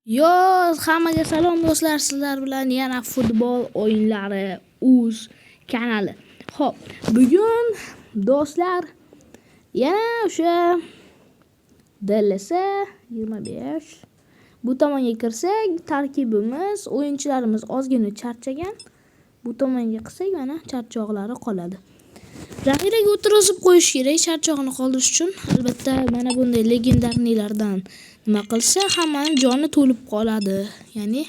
Yo, hammaga salom do'stlar, sizlar bilan yana futbol o'yinlari uz kanali. Xo'p, bugun do'stlar yana o'sha DLS 25 bu tomonga kirsak, tarkibimiz, o'yinchilarimiz ozgina charchagan. Bu tomonga qilsak, mana charchoqlari qoladi. Zaxiraga o'tirg'izib qo'yish kerak charchog'ini qoldirish uchun. Albatta, mana bunday legendarnilardan nima qilsa, hammani joni to'lib qoladi. Ya'ni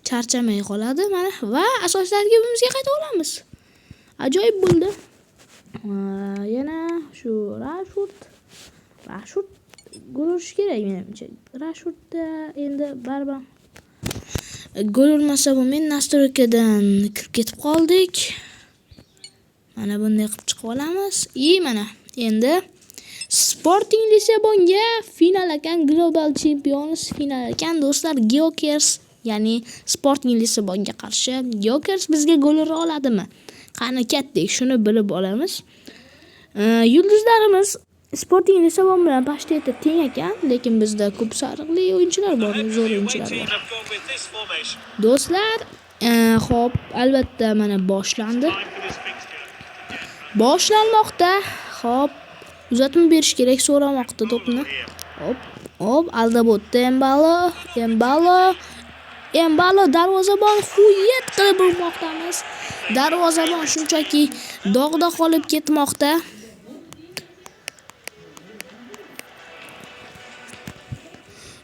charchamay qoladi mana va asosiy tarkibimizga qayta olamiz. Ajoyib bo'ldi. Yana shu Rashford gol urishi kerak menimcha. Rashfordda endi baribir gol urmasa bo'lmaydi. Nastroykadan kirib ketib qoldik. Mana bunday qilib chiqib olamiz. I mana endi Sporting Lisabonga final ekan, Global Champions final ekan do'stlar. Gyökeres, ya'ni Sporting Lisabonga qarshi Gyökeres bizga gol ura oladimi? Qani ketdik, shuni bilib olamiz. Yulduzlarimiz Sporting Lisabon bilan pashteta teng ekan, lekin bizda ko'p sariqli o'yinchilar bor, zo'r o'yinchilar bor. Do'stlar, xo'p, albatta mana boshlandi. Boshlanmoqda. Xo'p, uzatma berish kerak, so'ramoqda to'pni. Hop, hop, aldab o'tdi Embalo darvozabon xuyat qilib urmoqdamiz. Darvozabon shunchaki dog'da qolib ketmoqda.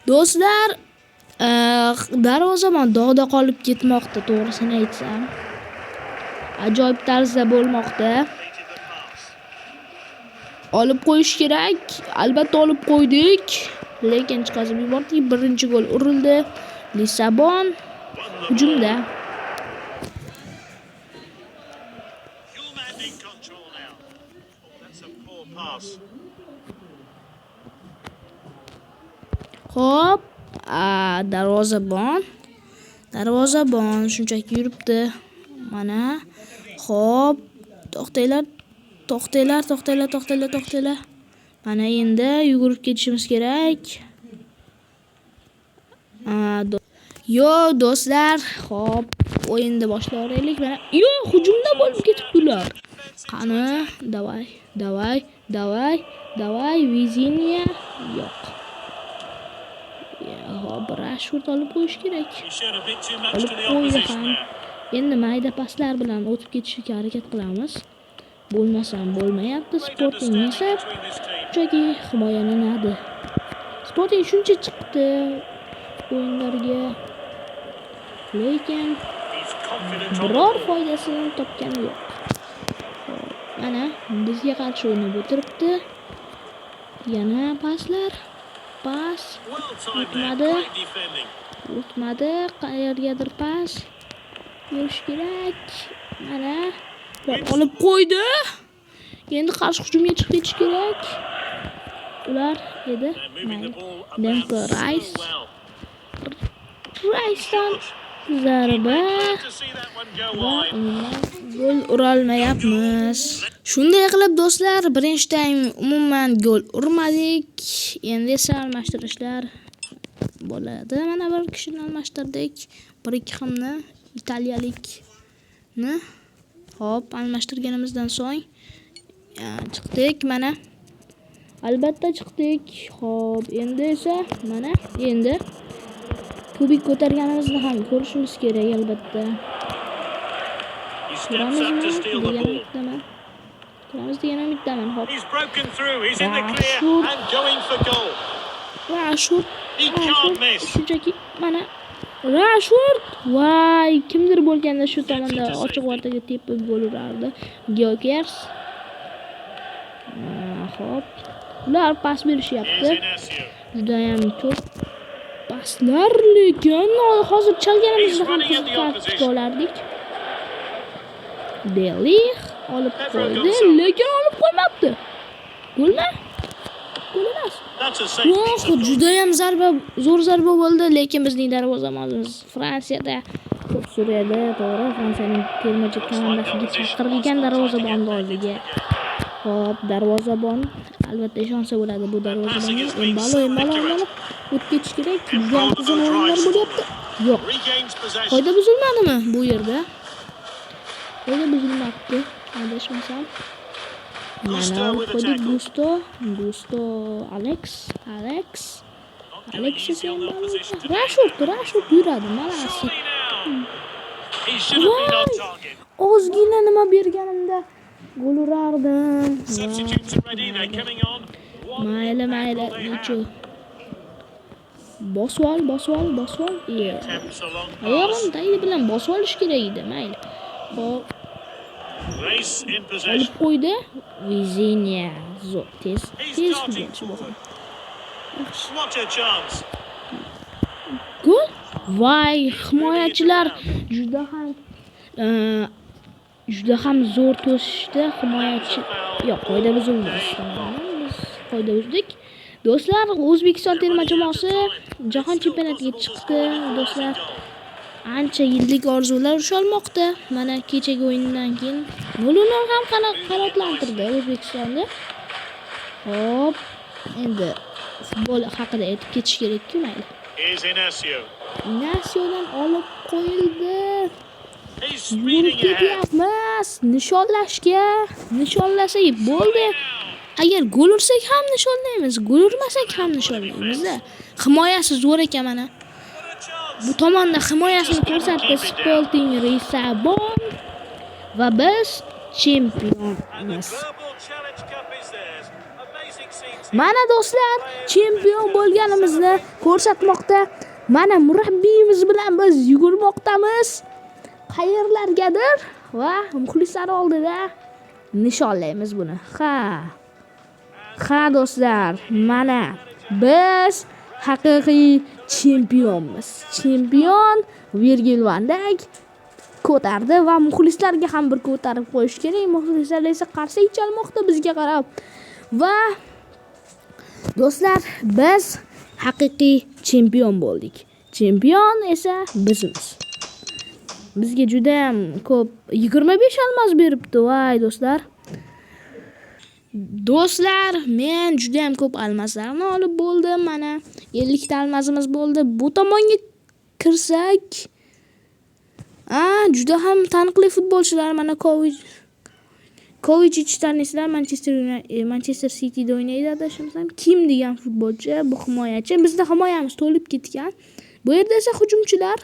Do'stlar, darvozabon dog'da qolib ketmoqda, to'g'risini aytsam. Ajoyib tarzda bo'lmoqda. Olib qo'yish kerak. Albatta olib qo'ydik, lekin chiqazib yubordik. Birinchi gol urildi. Lissabon hujumda. Xo'p, darvozabon shunchaki yuribdi. Mana, xo'p, to'xtanglar. To'xtanglar. Mana endi yugurib ketishimiz kerak. Yo do'stlar, xo'p, o'yinni boshlaylik. Mana, yo, hujumda bo'lib ketibdilar. Qani, davay, Vizinya yo'q. Xo'p, Rashford olib qo'yish kerak. Olib qo'ydi ham. Endi mayda paslar bilan o'tib ketishga harakat qilamiz. Bo'lmasam bo'lmayapti. Sporting esa shunchaki himoyalanadi. Sporting shuncha chiqdi o'yinlarga, lekin biror foydasini topgani yo'q. Mana bizga qarshi o'ynab o'tiribdi. Yana paslar. Pas o'tmadi. Qayergadir pas berish kerak. Mana olib qo'ydi. Endi qarshi hujumga chiqib ketish kerak. Ular edi. Demko Rice. Rice'dan zarba va gol urolmayapmiz. Shunday qilib do'stlar, birinchi taym umuman gol urmadik. Endi esa almashtirishlar bo'ladi. Mana bir kishini almashtirdik. Bir ikki hamni italiyalikni. Hop, almashtirganimizdan so'ng chiqdik mana. Albatta chiqdik. Hop, endi esa mana endi kubik ko'targanimizni ham ko'rishimiz kerak albatta. Ko'ramizmi degan umiddaman. Ko'ramiz degan umiddaman. Hop. Rashford. Shunchaki mana Rashford. Voy, kimdir bo'lganda shu tomonda ochiq o'rtaga tepib gol urardi. Gyökeres. Xo'p. Ular pas berishyapti. Juda ham ko'p paslar, lekin hozir chalganimizda ham qizil kartochka olardik. Delih olib qo'ydi, lekin olib qo'ymabdi. Golmi? Gol emas. Yo'q, juda ham zarba, zo'r zarba bo'ldi, lekin bizning darvozabonimiz Fransiyada to'p suradi, to'g'ri, Fransiyaning terma komandasiga chaqirilgan darvozabonni oldiga Xo'p, darvozabon albatta ishonsa bo'ladi bu darvozabonga. Embalo. O'tib ketish kerak. Juda ham qiziq o'yinlar bo'lyapti. Yo'q. Qoida buzilmadimi bu yerda? Qoida buzilmabdi, adashmasam. Mana qo'ydik Gusto, Alex esa Embalo. Rashford yuradi, mana. Ozgina nima berganimda gol urardim. Mayli, nechu. Bosib ol. Oyog'im tagi bilan bosib olish kerak edi, mayli. Xo'p. Olib qo'ydi. Vizinya. Zo'r, tez futbolchi bu ham. Gol. Voy, himoyachilar juda ham zo'r to'sishdi. Himoyachi yo'q, qoida buzildi. Biz qoida buzdik. Do'stlar, O'zbekiston terma jamoasi jahon chempionatiga chiqdi. Do'stlar, ancha yillik orzular ushalmoqda. Mana kechagi o'yindan keyin 0-0 ham qanoatlantirdi O'zbekistonni. Xo'p, endi futbol haqida aytib ketish kerak-ku, mayli. Inasiodan olib qo'yildi. Yurib ketyapmiz. Nishonlashga, nishonlasak bo'ldi. Agar gol ursak ham nishonlaymiz, gol urmasak ham nishonlaymiz-da. Himoyasi zo'r ekan mana. Bu tomonda himoyasini ko'rsatdi Sporting Lissabon va biz chempionmiz. Mana do'stlar, chempion bo'lganimizni ko'rsatmoqda. Mana murabbiyimiz bilan biz yugurmoqdamiz. Qayerlargadir va muxlislar oldida nishonlaymiz buni. Ha. Ha do'stlar, mana biz haqiqiy chempionmiz. Chempion Virgil van Dijk ko'tardi va muxlislarga ham bir ko'tarib qo'yish kerak. Muxlislar esa qarsak chalmoqda bizga qarab. Va do'stlar, biz haqiqiy chempion bo'ldik. Chempion esa bizmiz. Bizga juda ham ko'p 25 almaz beribdi. Voy do'stlar. Do'stlar, men juda ham ko'p almazlarni olib bo'ldim. Mana 50 ta almazimiz bo'ldi. Bu tomonga kirsak, juda ham taniqli futbolchilar mana Kovacic tanisizlar, Manchester Cityda o'ynaydi adashmasam. Kim degan futbolchi, bu himoyachi. Bizda himoyamiz to'lib ketgan. Bu yerda esa hujumchilar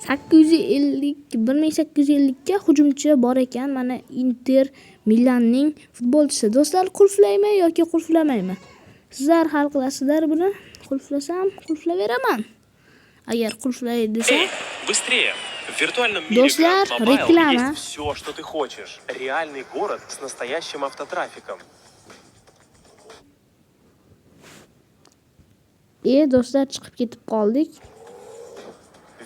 1850 ga hujumchi bor ekan. Mana Inter Milanning futbolchisi. Do'stlar, qulflaymi yoki qulflamaymi? Sizlar hal qilasizlar buni. Qulflasam, qulflaveraman. Agar qulflay desa, быстрее. В виртуальном мире Do'stlar, reklama. Есть все, что ты хочешь. Реальный город с настоящим автотрафиком. Do'stlar, chiqib ketib qoldik.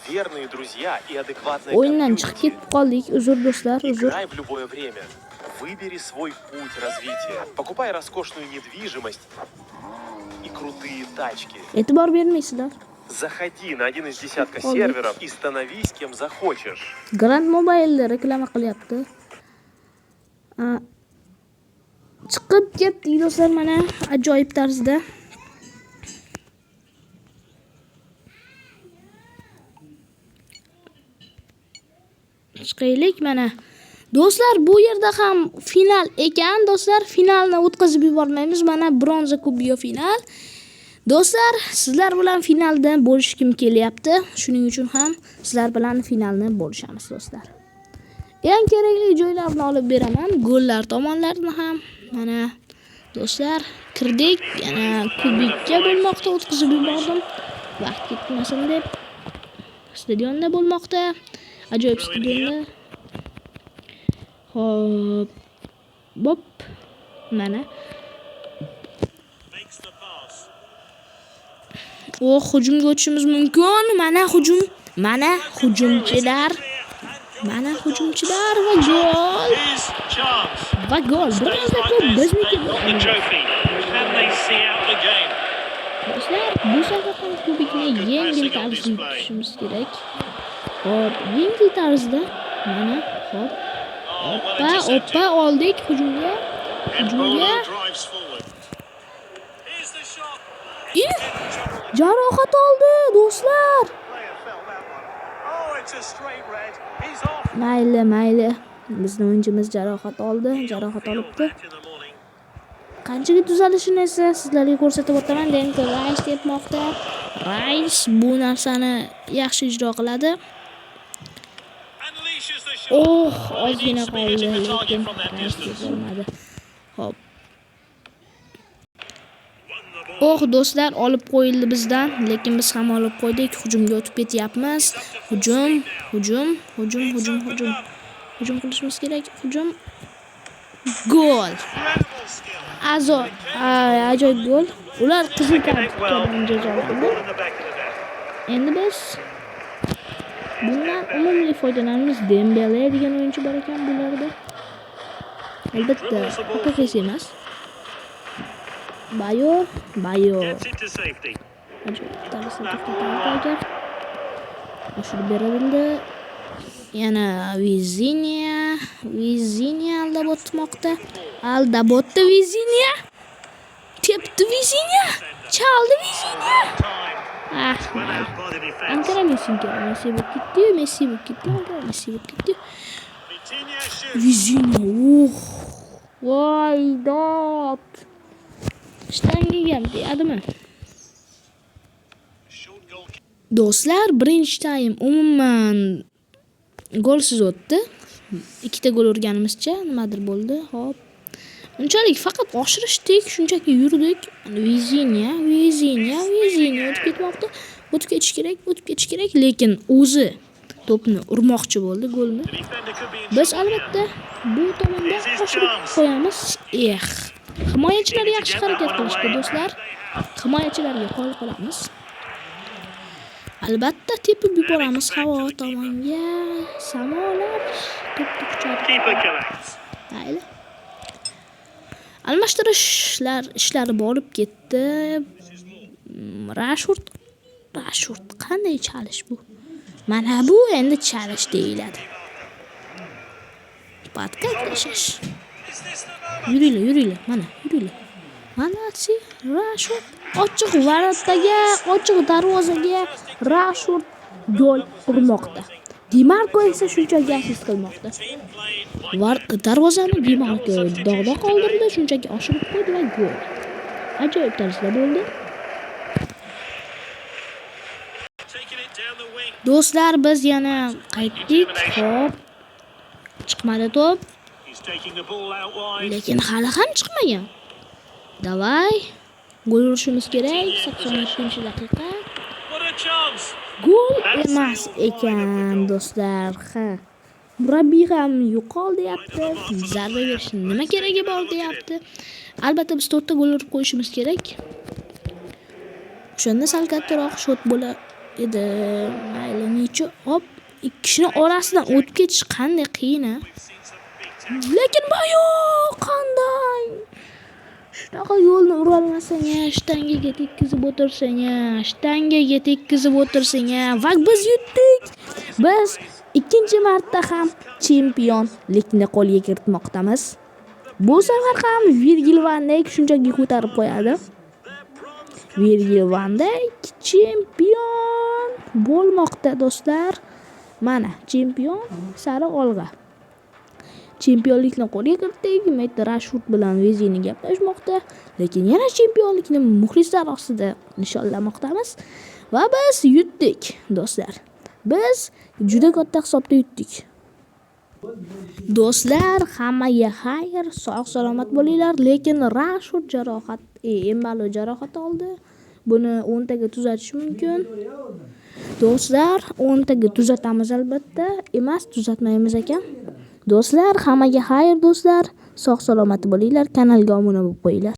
Верные друзья и адекватные O'yindan chiqib ketib qoldik. Uzr do'stlar, uzr. Играй в любое время. Выбери свой путь развития. Покупай роскошную недвижимость и крутые тачки. E'tibor bermaysizlar. Заходи на один из десятка серверов и становись кем захочешь. Grand Mobile'da reklama qilyapti. Chiqib ketdik do'stlar, mana ajoyib tarzda. Chiqaylik mana. Do'stlar, bu yerda ham final ekan. Do'stlar, finalni o'tkazib yubormaymiz. Mana bronza kubiyo final. Do'stlar, sizlar bilan finalda bo'lishkim kelyapti. Shuning uchun ham sizlar bilan finalni bo'lishamiz do'stlar. Eng kerakli joylarni olib beraman, gollar tomonlarini ham. Mana do'stlar, kirdik. Yana kubikka bo'lmoqda, o'tkazib yubordim. Vaqt ketmasin deb. Stadionda bo'lmoqda. Ajoyib stadionda. Xo'p. Bop. Mana. O, hujumga o'tishimiz mumkin. Mana hujum. Mana hujumchilar. Mana hujumchilar va gol. Va gol. Bronza ko'p bizniki. Do'stlar, bu safar ham kubikni yengil tarzda yutishimiz kerak. Xo'p, yengil tarzda. Mana, xo'p. Oppa, oppa, oldik hujumga. Hujumga. I jarohat oldi do'stlar. Mayli, mayli. Bizni o'yinchimiz jarohat oldi, jarohat olibdi. Qanchaga tuzalishini esa sizlarga ko'rsatib o'taman. Denko Rice tepmoqda. Rice bu narsani yaxshi ijro qiladi. Oh, ozgina qoldi, lekin Rice tepolmadi. Xo'p. Oh, do'stlar, olib qo'yildi bizdan, lekin biz ham olib qo'ydik. Hujumga o'tib ketyapmiz. Hujum, hujum, hujum, hujum, hujum. Hujum qilishimiz kerak. Hujum. Gol. Azo, ajoyib gol. Ular qizil kartochkadan jazolandi. Endi biz bundan unumli foydalanamiz. Dembele degan o'yinchi bor ekan bularda. Albatta, haqiqiysi emas. Bayo, Bayo. Ajoyib tarzda to'xtatadi agar. Oshirib berildi. Yana Vizinia, Vizinia aldab o'tmoqda. Aldab o'tdi Vizinia. Tepdi Vizinia. Chaldi Vizinia. Ah, mayli. Ankara Messi, Ankara Messi bo'lib ketdi-yu, Messi bo'lib ketdi, Ankara Messi bo'lib ketdi. Vizinia, oh. Voy dod. Shtangaga ham tegadimi? Do'stlar, birinchi taym umuman golsiz o'tdi. Ikkita gol urganimizcha nimadir bo'ldi. Xo'p. Unchalik faqat oshirishdik, shunchaki yurdik. Vizinia, Vizinia, Vizinia o'tib ketmoqda. O'tib ketish kerak, o'tib ketish kerak, lekin o'zi to'pni urmoqchi bo'ldi golni. Biz albatta bu tomonda oshirib qo'yamiz. Eh. Himoyachilar yaxshi harakat qilishdi do'stlar. Himoyachilarga qo'l qolamiz. Albatta tepib yuboramiz havo tomonga. Samolar to'pni quchadi. Mayli. Almashtirishlar ishlari borib ketdi. Rashford, Rashford qanday chalish bu? Mana bu endi chalish deyiladi. Подкат tashlash. Yuringlar, yuringlar, mana, yuringlar. Молодцы, Rashford ochiq ворота ga, ochiq darvozaga Rashford gol urmoqda. Dimarko esa shunchaki assist qilmoqda. Var darvozani Dimarko dog'da qoldirdi, shunchaki oshirib qo'ydi va gol. Ajoyib tarzda bo'ldi. Do'stlar, biz yana qaytdik. Xo'p. Chiqmadi to'p. Lekin hali ham chiqmagan. Davay. Gol urishimiz kerak. 87-daqiqa. Gol emas ekan do'stlar. Ha. Murabbiy ham yo'qol deyapti. Zarba berishning nima keragi bor deyapti. Albatta biz 4 ta gol urib qo'yishimiz kerak. O'shanda sal kattaroq shot bo'lar edi. Mayli, necha hop, ikki kishini orasidan o'tib ketish qanday qiyin a? Lekin Bayo qanday? Shunaqa yo'lni urolmasang, shtangaga tekkizib o'tirsang, shtangaga tekkizib o'tirsang va biz yutdik. Biz ikkinchi marta ham chempionlikni qo'lga kiritmoqdamiz. Bu safar ham Virgil van Dijk shunchaki ko'tarib qo'yadi. Virgil van Dijk chempion bo'lmoqda do'stlar. Mana chempion sari olg'a. Chempionlikni qo'lga kiritdik. Matt Rashford bilan Vezini gaplashmoqda, lekin yana chempionlikni muxlislar ostida nishonlamoqdamiz va biz yutdik do'stlar. Biz juda katta hisobda yutdik. Do'stlar, hammaga xayr, sog' salomat bo'linglar, lekin Rashford jarohat, Embalo jarohat oldi. Buni 10 taga tuzatish mumkin. Do'stlar, 10 taga tuzatamiz albatta. Emas, tuzatmaymiz ekan. Do'stlar, hammaga xayr do'stlar. Sog' salomat bo'linglar. Kanalga obuna bo'lib qo'yinglar.